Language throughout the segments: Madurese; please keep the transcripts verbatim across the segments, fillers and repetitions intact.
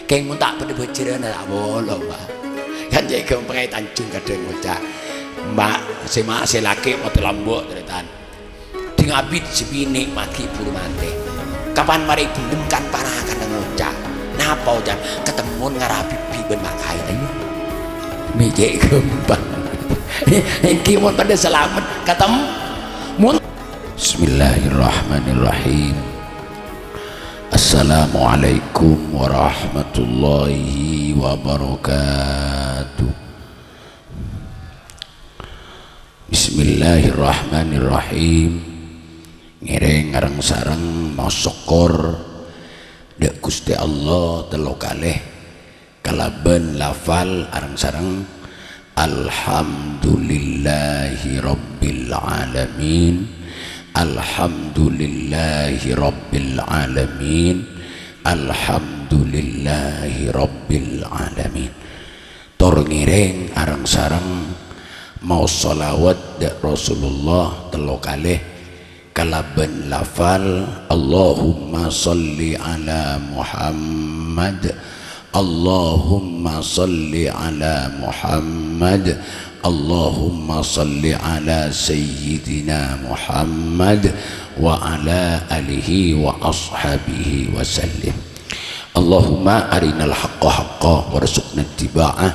Kèng mon ta' padâ bhâjârânna ta' apolong, Pak. Kan cè' ghâmpang aè Tanjung kadhâng ngoca', "Ma', sè ma', sè lakè' matè lambâ', tarètan. Dhing abit sè binè' maghi' buru matè. Kapan marè bellem kan parakanna ngoca'." Napa oca'na? "Katemmon ngara bibi bân ma' kaè, ayo." Mè' cè' ghâmpang. Èngghi mon padâ salamet, katem-, mon. Bismillahirrahmanirrahim. Assalamualaikum warahmatullahi wabarakatuh. Bismillahirrahmanirrahim. Ngèrèng areng-sareng maos sokkor dâ' Ghustè Allah tello kalè. Kalabân lafal areng-sareng, "Alhamdulillahirabbil alamin, alhamdulillahirabbil alamin, alhamdulillahirabbil alamin." Tor ngèrèng areng-sareng maos shalawat dâ' Rasulullah tello kalè. Kalabân lafal, "Allahumma shalli ala Muhammad, Allahumma shalli ala Muhammad, Allahumma shalli ala Sayyidina Muhammad wa ala alihi wa ashabihi wa sallim." Allahumma arinal haqqa haqqa warzuqna ittiba'ah,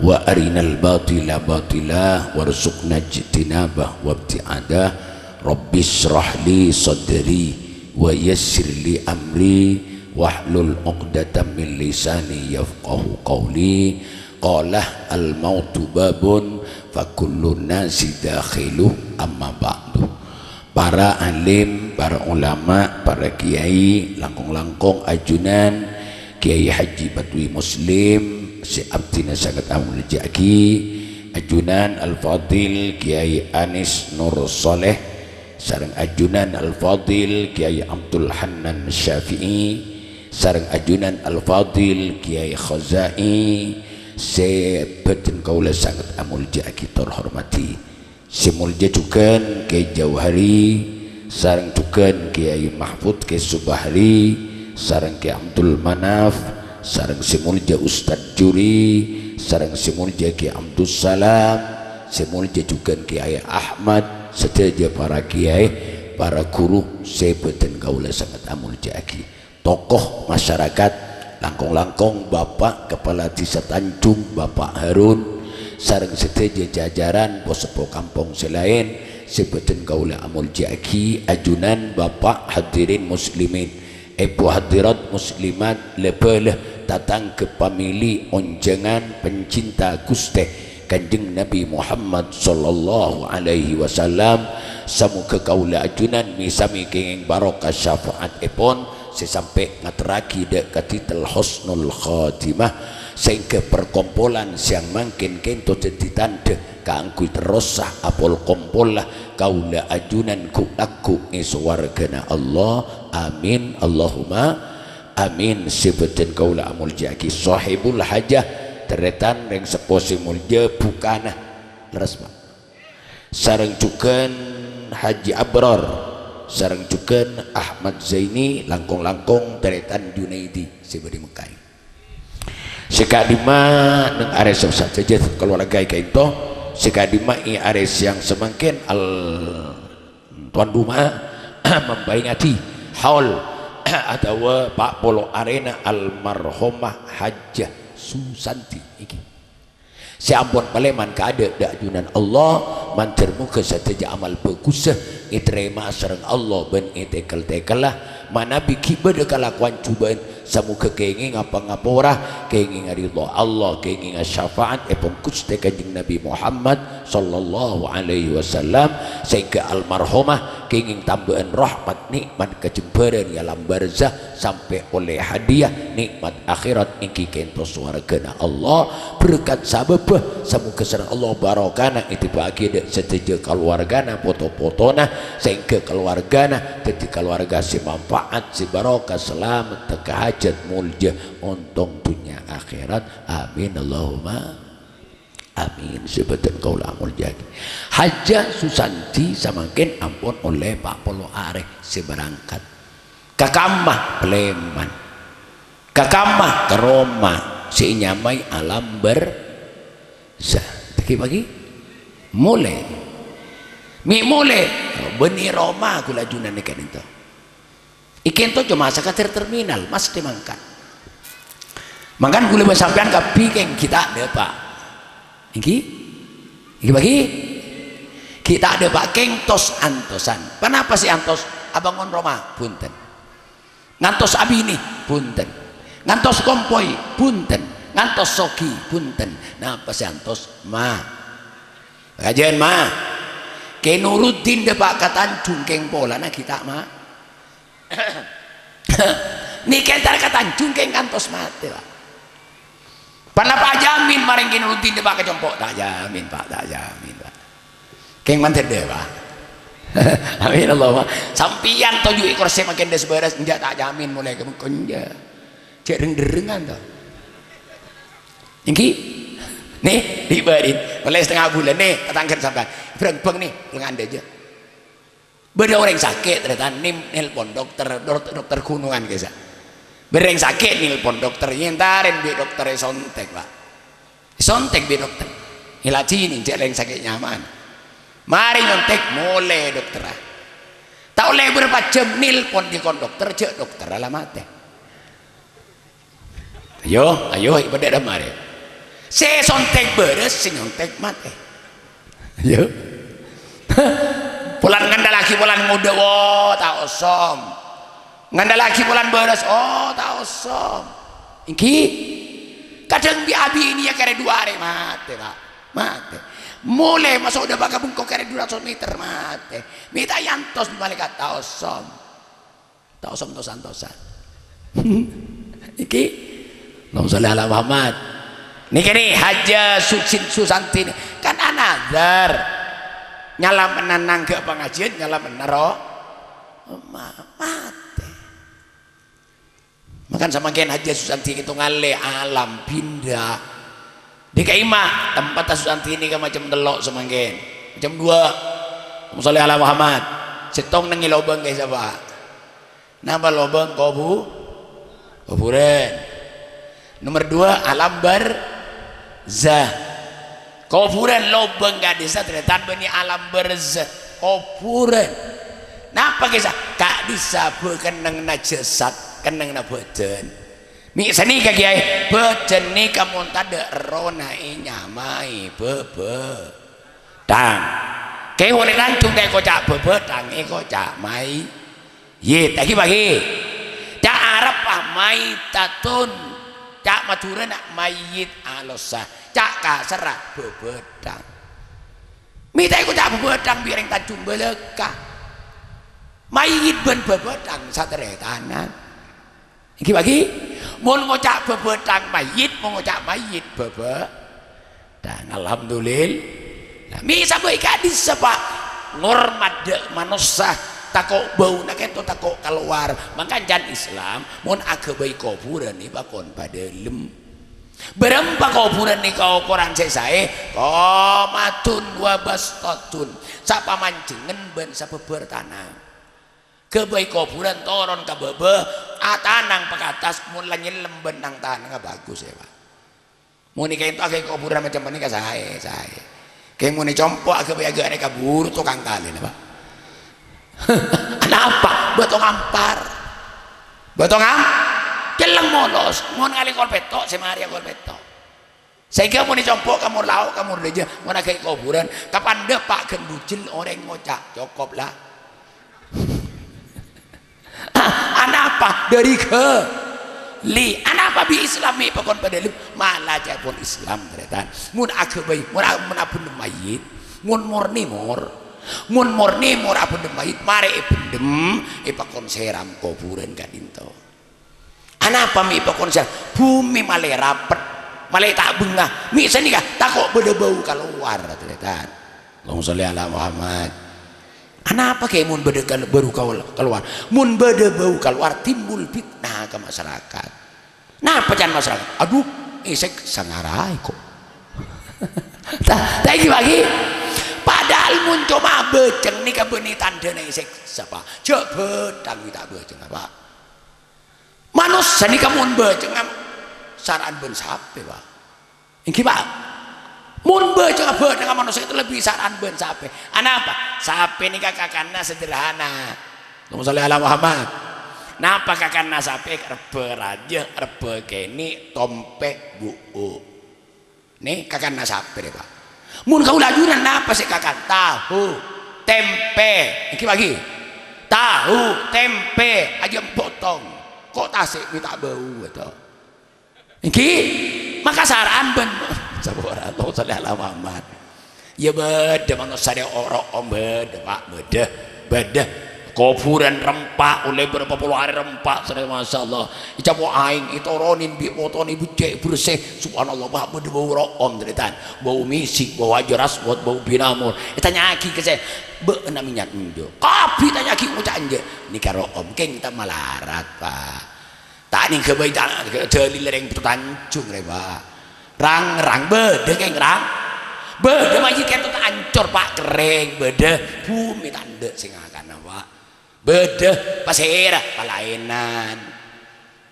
wa arinal batila batila warzuqna ijtinabah wabti'adah. Rabbisyrah li sadri wa yassir li amri wahlul 'uqdatam min lisani yafqahu qauli. Qala, "Al mautu babun fa kullun nasi dakhiluh, amma ba'du." Para alim, para ulama, para kiai, langkong-langkong ajunan Kiai Haji Badwi Muslim sè abdhina sanget amolja'aghi, ajunan Al-Fadhil Kiai Anis Nur Saleh, sareng ajunan Al-Fadhil Kiai Abdul Hannan Syafi'i, sareng ajunan Al-Fadhil Kiai Khozai, sè bhâdhân kaulâ sanget amolja'aghi tor hormadhi. Sè molja jhughân Kiai Jauhari, sareng jhughân Kiai Mahfud, Kiai Subahri, sareng Kiai Abdul Manaf, sareng sè molja Ustadz Juri, sareng sè molja Kiai Abdus Salam, sè molja jhughân Kiai Ahmad, sadhâjâ para kiai, para ghuru sè bhâdhân kaulâ sanget amolja'aghi. Tokoh masyarakat, langkong-langkong Bapak Kepala Desa Tanjung, Bapak Harun, sareng sadhâjâ jajaran po-seppo kampong sè laèn sè bhâdhân kaulâ amolja'aghi, ajunan Bapak hadirin muslimin, èbhu hadirat muslimat, la-bâlâ, tatangghâ, pamèlè, onjhângan, pencinta Ghustè Kanjeng Nabi Muhammad sallallahu alaihi wasallam. Samoghâ kaulâ ajunan mè-samè kèngèng barokah syafaatèpon sè sampè' ngaterraghi dâ' kaditel husnul khotimah, saèngghâ perkompolan sèyang mangkèn kènto dhâddhi tandhâ kaangghuy terrosa apol-kompolla kaulâ ajunan ghu'-lagghu' è sowarghâna Allah. Amin, Allahumma amin. Sè bhâdhân kaulâ amolja'aghi, Sohibul Hajah, tarètan rèng seppo sè molja bhukana. Lerres, Pak. Sareng jhughân Haji Abror, sareng jhughân Ahmad Zaini, langkong-langkong tarètan Junaidi sè bâdâ è Mekka. Sè ka'dimma neng arè sossa sadhâjâ kalowarga è ka'dinto, sè ka'dimma è arè sèyang samangkèn al-, tuan rumah mempèngngaghi haul atabâ pa' polo arèna almarhomah Hajjah Susanti nèka. Sè ampon palèman kaadâ' dâ' ajunan Allah, mandhâr moghâ sadhâjâ amal bhâghussa ètarèma sareng Allah bân ètèkel-tèkella, manabi ghi' bâdâ kalakowan jhubâ'ân, samoghâ kèngènga pangapora, kèngènga ridho Allah, kèngènga syafaatèpon Ghustè Kanjeng Nabi Muhammad sallallahu alaihi wasallam, saèngghâ almarhomah kèngèng tambâ'ân rahmat, nè'mat, kajembhârân è alam barzah, sampè' ollè hadiah nè'mat akhèrat èngghi kènto sowarghâna Allah. Berkat sabâbbhâ, samoghâ sareng Allah barokana ètèbâ'âghi dâ' sadhâjâ kalowarghâna, poto-potona, saèngghâ kalowarghâna dhâddhi kalowarga sè manfaat, sè barokah, salamet, tekka hajhât, molja, ontong dhunnya akhèrat. Amin, Allahumma amin. Sè bhâdhân kaulâ amolja'aghi. Hajjah Susanti samangkèn ampon ollè pa' polo arè sè berangkat. Ka kamma palèman. Ka kamma, ka roma sè ènyamaè alam barzah. Dhâggi' paghi? Molè. Mè' molè, bânnè roma ghulâ ajunan è ka'dinto. È ka'dinto coma sakadâr terminal, masthè mangkat. Mangkana ghulâ bân sampèyan kabbhi kèng ghi' ta' dâpa'. Èngghi? Èngghi paghi? Ghi' ta' dâpa' kèng tos-antosan. Ponapa sè antos? Abângon roma? Bhunten. Ngantos abinè? Bhunten. Ngantos kompoy? Bhunten. Ngantos soghi? Bhunten. Napa sè antos? Ma. Rajâ'ân, ma. Kè Nuruddin dâpa' ka Tanjung kèng polana ghi' ta', ma. Nèka entar ka Tanjung kèng ngantos matè, Pa'. Ponapa ajamin marèng Kè Nuruddin dâpa' ka compo'? Ta' jamin, Pa', ta' jamin, Pa'. Kèng mandhâr dâ, Pa'. Amin, Allahumma. Sampèyan toju' è korsè makèn dâs-bârâs, enjâ' ta' jamin molaè ka bengko, enjâ'. Jhâ' reng-dherrengan, to. Èngghi? Nè, di' bâri'. Molaè satengnga bulân, nè, tatangghâna sampèyan. Brang-bâng, nè, lengan dâjâ. Bâdâ orèng sakè', tarètan, nem-, nelpon dokter, dok-, dokter ghunongan kèsa. Bâdâ orèng sakè' nelpon dokter, èntarè bi' dokter èsontèk, Pa'. Èsontèk bi' dokter. Èlajhina, jhâ' orèng sakè' nyaman. Marè nyontèk, molè dokterra. Ta' ollè bârâmpa jhâm nelpon dikon dokter, jhâ' dokterra la matè. Ayo, ayo, ipadâ dâ' marè. Sè sontèk bârâs, sè nyontèk matè. Ayo. Polana ngandalaghi polana ngodâ, wo, ta' osom. Ngandalaghi polana bârâs, oh, ta' osom. Èngghi. Kadhâng bi-, abinèya karè du arè matè, Pa'. Matè. Molè maso' dâpa' ka bengko karè du ratos meter, matè. Mè' ta' èantos malaèkat, ta' osom. Ta' osom tos-antosan. Iki, Allahumma sholli ala Muhammad. Nèkè nè, Hajjah Susin-, Susanti nè, kan anadhâr. Nyalamenan nangghâ' pangajiân, nyalamenan ro-, ma-, matè. Mangkana samangkèn Hajjah Susanti kèto ngalè alam pinda. Di ka'imma, tempatta Susanti nèka macem tello' samangkèn. Macem duwâ'. Allahumma sholli ala Muhammad. Sèttong neng è lobâng ka'issa, Pa'. Napa lobâng? Kobu-, kobhurân. Nomer duwâ', alam barzah. Kobhurân lobâng ka'dissa', tarètan bânnè alam barzah. Kobhurân. Napa ka'issa'? Ka'dissa' bâ-, kennengnganna jasad, kennengnganna bâdân. Mè' sanèka, Kèyaè, bâdân nèka mon tadâ' errohna ènyamaè bhâbhâ-, thang. Kè polè Tanjung ta' èkoca' bhâbhâthang, èkoca' mayyit. Èngghi, Pa', èngghi. Ca' Arabba mayyitatun. Ca' Madhurâna mayyit alossa. Ca' kasarra bhâbhâthang. Mè' ta' èkoca' bhâbhâthang bi' orèng Tanjung Balâkah. Mayyit bân bhâbhâthang sataretanan. Èngghi, Pa', èngghi? Mon ngoca' bhâbhâthang mayyit, mon ngoca' mayyit bhâbhâthang. Alhamdulillah. Nah, mè' sabâ' ka'dissa', Pa'. Ngormat dâ' manossa, tako' bâuna kèto, tako' kalowar. Mangkana can Islam, mon aghâbây kobhurân èpakon padâlem. Bârâmpa kobhurân nèka okoran sè saè, qomatun wa bastatun. Sapamanjhengan bân sabhâbhâr tana. Ghâbây kobhurân toron ka bâbâ, atanang pakatas, mon la nyellem bân nang tanangnga bhâghus, yâ, Pa'. Mon è ka'dinto aghâbây kobhurân macem panèka saè, saè. Kèng mon è compo' aghâbây aghârè kabhuru tokang kalèna, Pa'. Anapa? Bâto ngampar. Bâto ngam-, celleng molos. Mon ngalè kol pètto', sè marèya kol pètto'. Saèngghâ mon è compo' ka mor lao', ka mor dâjâ, mon aghâbây kobhurân, kapandhâ pa' ghân bujel orèng ngoca', "Cokop, la." Ah, anapa? Dâri ghâli. Anapa bi' Islam mè' pakon padâlem? Mala ca'èpon Islam, tarètan. Mon aghâbây, mon a-, mon abhendhem mayyit, mon mornè mor. Mon mornè mor abhendhem mayyit, marè èbhendhem, èpakon sèram kobhurân ka'dinto. Anapa mè' pakon sè bhumè malè rapet, malè ta' bhengnga? Mè' sanèka tako' bâdâ bâu kalowar, tarètan. Allahumma sholli ala Muhammad. Anapa kè mon bâdâ kal-, bâu kal-, kalowar? Mon bâdâ bâu kalowar, timbul fitnah ka masyarakat. Napa can masyarakat? Adhu, èsèksa ngaraè kok. Ta-, ta' èngghi bâgi. Padahal mon coma abhâjâng nèka bânnè tandhâna èsèksa, Pa'. Jhâ' bhâthang mè' ta' abhâjâng, Pa'. Manossa nèka mon bâca'na sara'an bân sapè, Pak. Èngghi, Pak? Mon bâca'na bâdâ ka manossa itu lebbi sara'an bân sapè. Anapa? Sapè nèka kakanna sederhana. Allahumma sholli ala Muhammad. Napa kakanna sapè? Rebbhâ rajâ, rebbhâ kènè', tompè', bu'u'. Nè, kakanna sapè rè, Pak. Mon kaulâ ajunan napa sè kakan? Tahu, tempe. Èngghi, Pak, ghi? Tahu, tempe, ajâm potong. Ko' tasè' mè' ta' bâu, to. Èngghi? Maka sara'an bân. Sabâra, Allahumma sholli ala Muhammad. Iyâ bâdâ manossa rè oro' om bâdâ, Pak, bâdâ. Bâdâ. Kobhurân rempa', ollè bârâmpa polo arè rempa', sarè, masyaallah. Ècapo' aèng, ètoronin bi' motona, èbeccè', èbersè. Subhanallah, Pak, bâdâ bâu ro'om, tarètan. Bâu misik, bâu hajar aswad, bâu binamur. Ètanya'aghi ka sè, "Bâ'na mènnya' enjâ'?" Kabbhi ètanya'aghi ngoca' enjâ'. Nèka ro'om, kèng ta' malarat, Pak. Ta' nèng ghâbây ta-, dalil rèng Bâto Tanjung rè, Pak. Rang-rang bâdâ, kèng, rang. Bâdâ mayyit kènto ta' ancor, Pak, kerrèng, bâdâ. Bhumè ta' endâ' sè ngakana, Pak. Bâdâ, pasèra? Palaènan.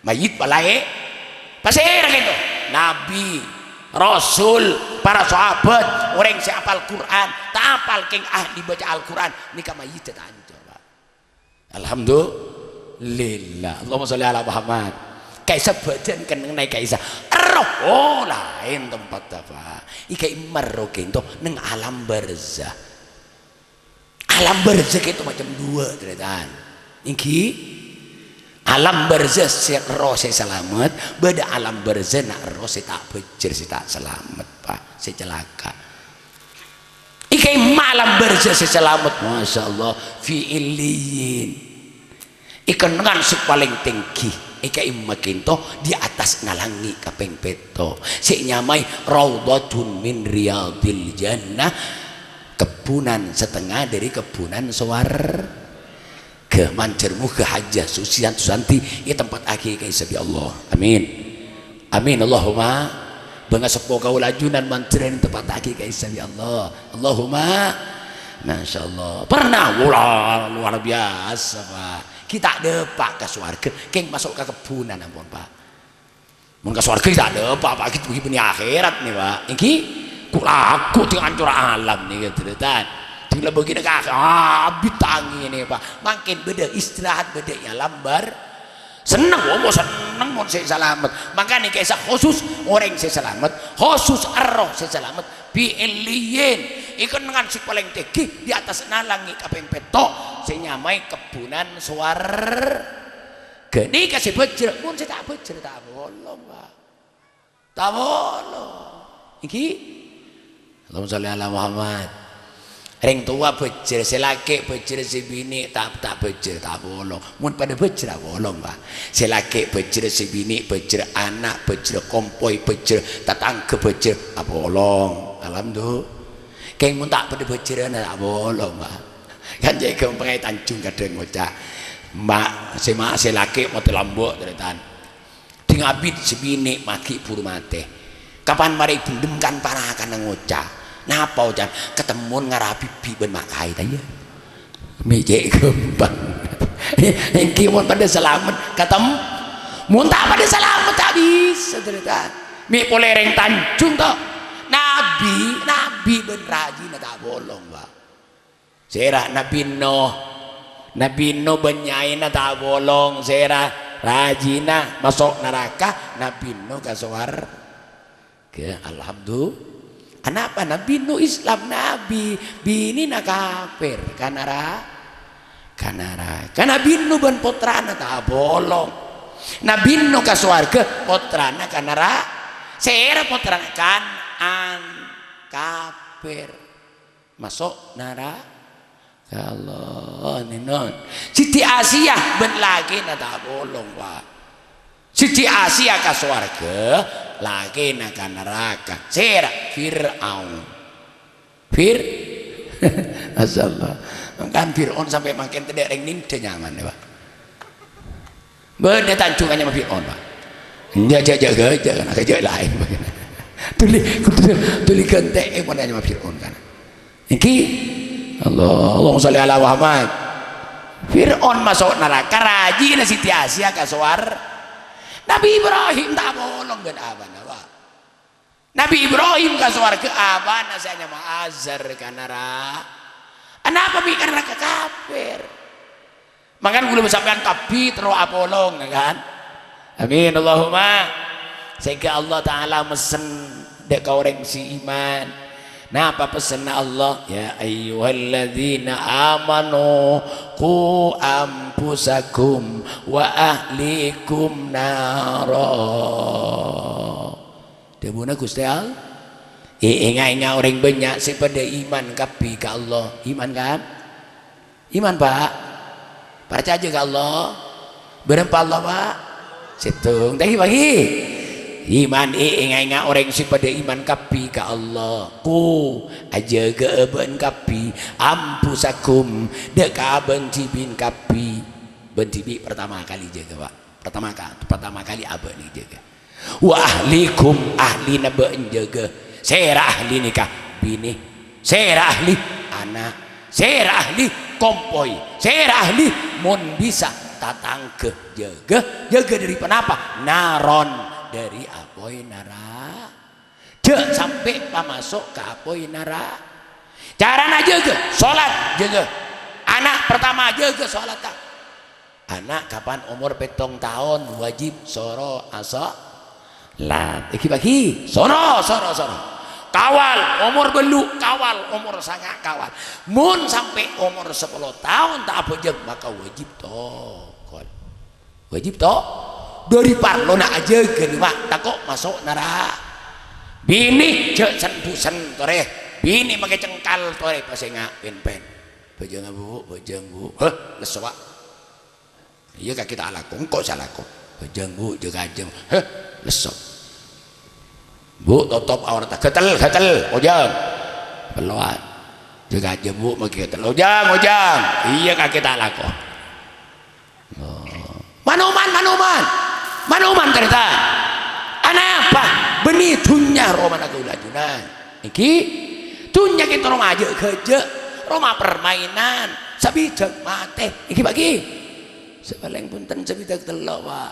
Mayyit palaè-, pasèra kènto? Nabi, rasul, para sahabat, orèng sè apal Qur'an, ta' apal kèng ahli baca Al-Qur'an, nèka mayyit ta' ancor, Pak. Alhamdulillah. Allahumma sholli ala Muhammad. Ka'issa bhâdhân kennengnga ka'issa. Erroh, oh, laèn tempatta, Pak. Èngghi marro kènto neng alam barzah. Alam barzah kènto macem duwâ', tarètan. Èngghi? Alam barzah sè erroh sè salamet, bâdâ alam barzah na' erroh sè ta' bhâjjhrâ, sè ta' salamet, Pak, sè calaka'. Èngghi alam barzah sè salamet, masyaallah, fi illiyin. È kennengngan sè palèng tèngghi, èngghi ka'imma kènto di atas nalangngi' kapèng pètto', sè ènyamaè Raudhatun min Riyadil Jannah, kebbunan setengah dari kebbunan sowarghâ. Mandhâr moghâ hajâ Susi-, Susanti ètempattaghi ka'issa bi' Allah. Amin. Amin, Allahumma. Bângaseppo kaulâ ajunan mandhârân ètempattaghi ka'issa bi' Allah. Allahumma. Masyaallah. Pernah, wah, luar biasa, Pak. Ghi' ta' dâpa' ka sowarghâ, kèng maso' ka kebbunan, ampon, Pak. Mon ka sowarghâ ghi' ta' dâpa', Pak, ghi' bânnè akhèrat nè, Pak. Èngghi, ku-, lagghu' ding ancor alam nè, tarètan. Ding la bâgiyâna ka akhèrat, abit tangè nè, Pak. Mangkèn bâdâ istirahat, bâdâ è alam bar-, Senneng, oh, mo senneng mon sè salamet. Mangkana ka'issa khusus orèng sè salamet, khusus erroh sè salamet, fi illiyin. È kennengngan sè palèng tèngghi di atas nalangngi' kapèng pètto', sè nyamaè kebbunan sowarghâ. Ghânèka sè bhâjjhrâ, mon sè ta' bhâjjhrâ ta' apolong, Pak. Ta' apolong. Èngghi? Allahumma sholli ala Muhammad. Rèng towa bhâjjhrâ, sè lakè' bhâjjhrâ, sè binè' ta', ta' bhâjjhrâ, ta' apolong. Mon padâ bhâjjhrâ, apolong, Pak. Sè lakè' bhâjjhrâ, sè binè' bhâjjhrâ, ana' bhâjjhrâ, kompoy bhâjjhrâ, tatangghâ bhâjjhrâ, apolong. Alhamdulillah. Kèng mon ta' padâ bhâjjhrâna, ta' apolong, Pak. Kan cè' ghâmpang aè Tanjung kadhâng ngoca'. Ma', sè ma', sè lakè' matè lambâ', tarètan. Ding abit sè binè' maghi' buru matè. Kapan marè bhendhem kan parakana ngoca'. Napa oca'na? Katemmon ngara bibi bân ma' kaè ta' iyâ? Mè' cè' ghâmpang. Èngghi mon padâ salamet, katem-, mon ta' padâ salamet ta' bisa, tarètan. Mè' polè rèng Tanjung to. Nabi, nabi bân rajina ta' apolong, Pak. Sèra Nabi Nuh. Nabi Nuh bân nyaèna ta' apolong, sèra rajina maso' naraka, Nabi Nuh ka sowarghâ. Alhamdulillah. Anapa Nabi Nuh Islam Nabi, binèna kafir, ka nara-, ka naraka. Nabi Nuh bân pottrana ta' apolong. Nabi Nuh ka sowarghâ, pottrana ka nara-, sèra pottrana Kan'an, kafir. Maso' nara-, ya Allah, nènon. Siti Asiyah bân lakèna ta' apolong, Pak. Siti Asiyah ka sowarghâ, lakèna ka naraka. Sèra? Fir'aun. Fir-, Masyaallah. Kan Fir'aun sampè' mangkèn tadâ' rèng nèndhâ nyamana, Pak. Bâdâ Tanjung anyama Fir'aun, Pak. Enjâ', jâ', jâ', jâ', kan, jâ' laèn. Dhuli, dhuli ghântè'è mon anyama Fir'aun, kan. Èngghi? Allah, Allahumma sholli ala Muhammad. Fir'aun maso' naraka, rajina Siti Asiyah ka sowar-, Nabi Ibrahim ta' apolong bân abana, Pak. Nabi Ibrahim ka sowarghâ, abana sè anyama Azar ka nara-, anapa mè' ka naraka? Kafir. Mangkana kaulâ bân sampèyan kabbhi terro apolong, kan? Amin, Allahumma. Sehingga Allah Ta'ala messen dâ' ka orèng sè iman. Napa pessenna Allah? "Ya ayyuhalladzina amanu qu anfusakum wa ahlikum nara." Dhâbuna Ghustè Allah, "È-, ènga'-ènga' orèng bânnya' sè padâ iman kabbhi ka Allah." Iman, kan? Iman, Pak. Parcajâ ka Allah. Bârâmpa Allah, Pak? Sèttong. Thank you, Pak. Iman, è-, ènga'-ènga' orèng sè padâ iman kabbhi ka Allah. Qu, ajâgâ'â bâ'na kabbhi. Anfusakum, dâ' ka bâ'na dhibi'na kabbhi. Bâ'na dhibi' pertama kali jâgâ, Pak. Pertama ka-, pertama kali abâ'na jâgâ. "Wa ahlikum," ahlina bâ'na jâgâ. Sèra ahli nèka? Binè. Sèra ahli? Ana'. Sèra ahli? Kompoy. Sèra ahli? Mon bisa, tatangghâ. Jâgâ. Jâgâ dâri ponapa? Naron. Dâri apoy nara-, jhâ' sampè' pamaso' ka apoy nara-. Carana jâgâ, solat, jâgâ. Ana' pertama jâgâ solatta. Ana' kapan omor pèttong taon wajib soro asolat. Èngghi, bâgi. Soro, soro, soro. Kawal, omor bâllu', kawal, omor sanga', kawal. Mon sampè' omor sapolo taon ta' abhâjâng, maka wajib tokol. Wajib to-, dâri parlona ajâgâ nèka, tako' maso' nara-. Binè jhâ' sen-bhusen torè. Binè makè cengkal torè, pasènga' pen-pen. "Bhâjâng, Bu', bhâjâng, Bu'." "Hah, lesso, Pak." "Iyâ, kakè ta' alako, engko' sè alako." "Bhâjâng, Bu', jâgâ ajâm." "Hah, lesso." "Bu', totop aoratta." "Ghâtel, ghâtel, ojâng." Pellowan. "Jâgâ ajâm, Bu', makè ghâtel." "Ojâng, ojâng." "Iyâ, kakè ta' alako." Oh. Manoman, manoman. Manoman, tarètan. Anapa? Bânnè dhunnya romana kaulâ ajunan. Èngghi? Dhunnya kènto roma ajâ'-ghâjâ', roma permainan, sabidhâk matè. Èngghi, Pak, ghi? Sè palèng bhunten sabidhâk tello', Pak.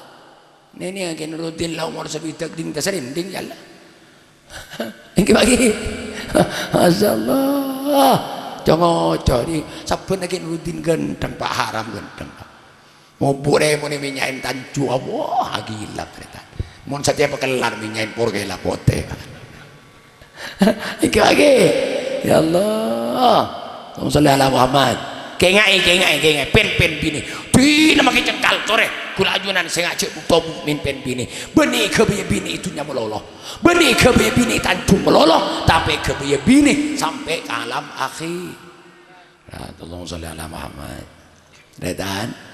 Nènè Kè Nuruddin la omor sabidhâk ding tasarènding, ya Allah. Èngghi, Pak, ghi? Masyaallah. Congo-congo, sabbhân Kè Nuruddin ghântheng, Pak, haram ghântheng, Pak. Mobu' rèmona mènya'èn tanju, wah, agila, tarètan. Mon satèya pakellar mènya'èn porkela potè, Pak. Èngghi, Pak, ghi? Ya Allah. Allahumma shalli ala Muhammad. Kènga'è, kènga'è, kènga'è. Pen-pen binè. Dinah makè cengkal torè. Kaulâ ajunan sè ngajhâk bukto mukmin pen-binè. Bânnè ghâbâyâ binè è dhunnya malolo. Bânnè ghâbâyâ binè è tanjung malolo. Tapè ghâbâyâ binè sampè' ka alam akhir. Nah, Allahumma shalli ala Muhammad. Tarètan.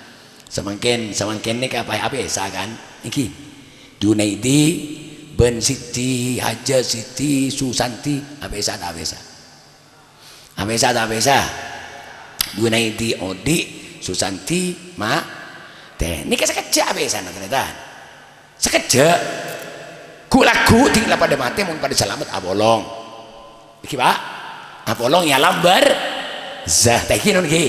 Samangkèn, samangkèn nèka apa, apèsa, kan? Èngghi. Junaidi bân Siti, Haja Siti, Susanti, apèsa ta' apèsa? Apèsa ta' apèsa? Junaidi odi', Susanti matè. Nèka sakejjhâ' apèsana, tarètan. Sakejjhâ'. Ghu'-lagghu' ding la padâ matè, mon padâ salamet apolong. Èngghi, Pak? Apolong è alam barzah. Ta' èngghi, non, èngghi?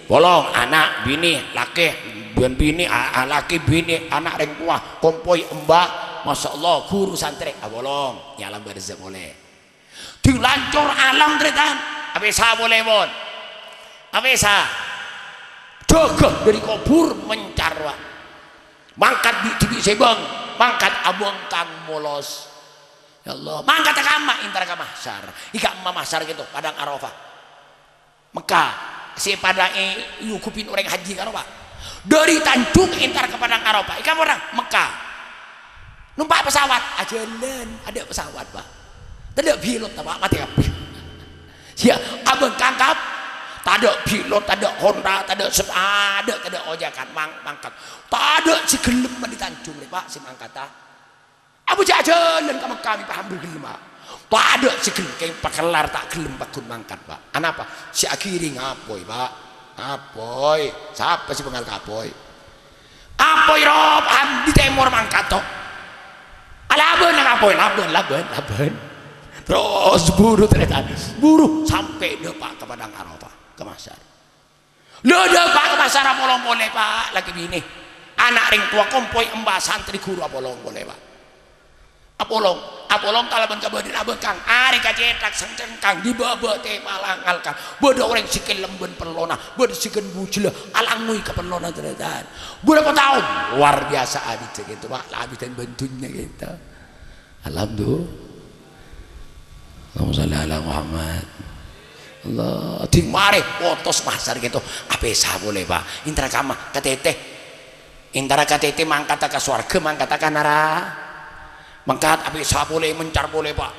Polong, ana', binè, lakè, bân binè, a-, a-, lakè, binè, ana', rèng towa, kompoy, embhâ', masyaallah, ghuru, santrè, apolong è alam barzah polè. Ding lancor alam, tarètan. Apèsa polè, pon. Apèsa. Jâgâ dâri kobhur mencar, Pak. Mangkat bi', dhibi' sè bâng-, mangkat abhângkang molos. Ya Allah, mangkat ka kamma, entar ka mahsyar. Èngghi kamma mahsyar kènto, Padang Arafah. Mekka, sè padâ è-, èyughubin orèng haji ka Arafah. Dâri Tanjung entar ka Padang Arafah, èngghi kamma orèng Mekka. Nompa' pesawat, ajhâlân, adâ' pesawat, Pak. Tadâ' pilot, Pak, matè kabbhi. Iyâ, abhângkang kab-, tadâ' pilot, tadâ' Honda, tadâ' sep-, adâ', tadâ' ojakan, mang-, mangkat. Tadâ' sè ghellem dâri Tanjung rè, Pak, sè mangkatta. Abu jhâ-, ajhâlân ka Mekka mè' paham bârghellem, Pak. Tadâ' sè ghellem, kèng pakellar ta' ghellem pagghun mangkat, Pak. Anapa? Sè aghiri ngapoy, Pak. Apoy. Sapa sè bângal ka apoy? Apoy rowa, Pak, dâri tèmor mangkat, to. Alabân ka apoy, labân, labân, labân. Terros buru tarètan. Buru sampè' dâpa' ka Padang Arafah, ka mahsyar. Lho, dâpa' ka mahsyar apolong polè, Pak, lakè binè. Ana' rèng towa kompoy emba santrè ghuru apolong polè, Pak. Apolong, apolong kalabân kabâdâ'ân abâkang, arè kacèthak sengcengkang, dibâbâ tèpalang alkang. Bâdâ orèng sè kellem bân pellona, bâdâ sè ghân bujellâ, alangngoy ka pellona, tarètan. Bârâmpa taon? Luar biasa abidhâ ghâpanèka, Pak. La abidhâ bân dhunnya ghâpanèka. Alhamdulillah. Allahumma shalli ala Muhammad. Allah, ding marè, otos mahsyar ghâpanèka. Apèsa polè, Pak. Èntara kamma, ka tètè. Èntara ka tètè mangkata ka sowarghâ, mangkata ka nara-, mangkat apèsa polè, mencar polè, Pak.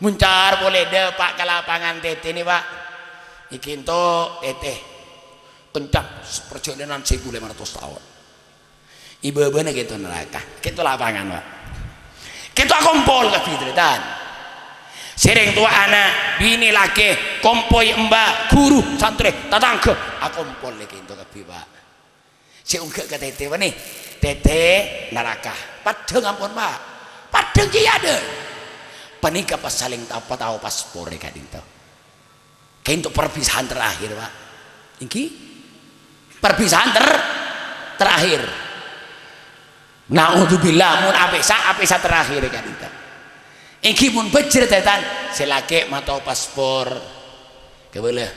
Mencar polè, dâpa' ka lapangan tètè nè, Pak. Èngghi ènto tètè. Kencang, parjhâlânan sèbu lèma ratos taon. È bâbâna ghâpanèka naraka. Ghâpanèka lapangan, Pak. Ghâpanèka akompol kabbhi, tarètan. Sè rèng towa ana', binè, lakè, kompoy, emba, ghuru, santrè, tatangghâ, akompol ghâpanèka kabbhi, Pak. Sè ongghâ ka tètè bânnè, tètè naraka. Paddhâng ampon, Pak. Paddhâng kèya dâ'. Panèka pas salèng ta-, patao paspor è ka'dinto. Ka'dinto perpisahan terakhir, Pak. Èngghi? Perpisahan ter-, terakhir. Naudzubillah, mon apèsa, apèsa terakhir è ka'dinto. Èngghi mon bhâjjhrâ, tarètan, sè lakè matao paspor. Kabâlâ,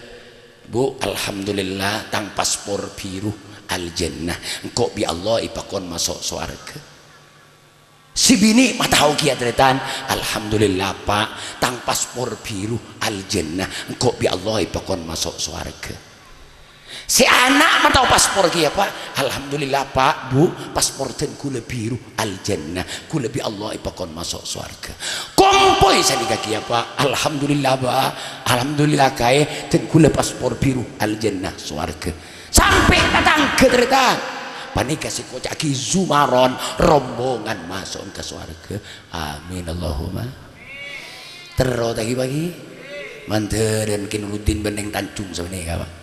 "Bu, alhamdulillah, tang paspor biru, al-jannah. Engko' bi' Allah èpakon maso' sowarghâ." Sè binè matao kèya, tarètan, "Alhamdulillah, Pak, tang paspor biru, al-jannah. Engko' bi' Allah èpakon maso' sowarghâ." Sè ana' matao paspor kèya, Pak, "Alhamdulillah, Pak, Bu, paspor dân ghulâ biru, al-jannah. Ghulâ bi' Allah èpakon maso' sowarghâ." Kompoy sanèka kèya, Pak, "Alhamdulillah, Pak, alhamdulillah kaè, dân ghulâ paspor biru, al-jannah, sowarghâ." Sampè' tatangghâ, tarètan. Panèka sè èkoca'aghi zumaron, rombongan maso'an ka sowarghâ. Amin, Allahumma. Terro ta' ghi, Pak, ghi? Mandhârân Ki Nuruddin bânnè Tanjung sapanèka, Pak.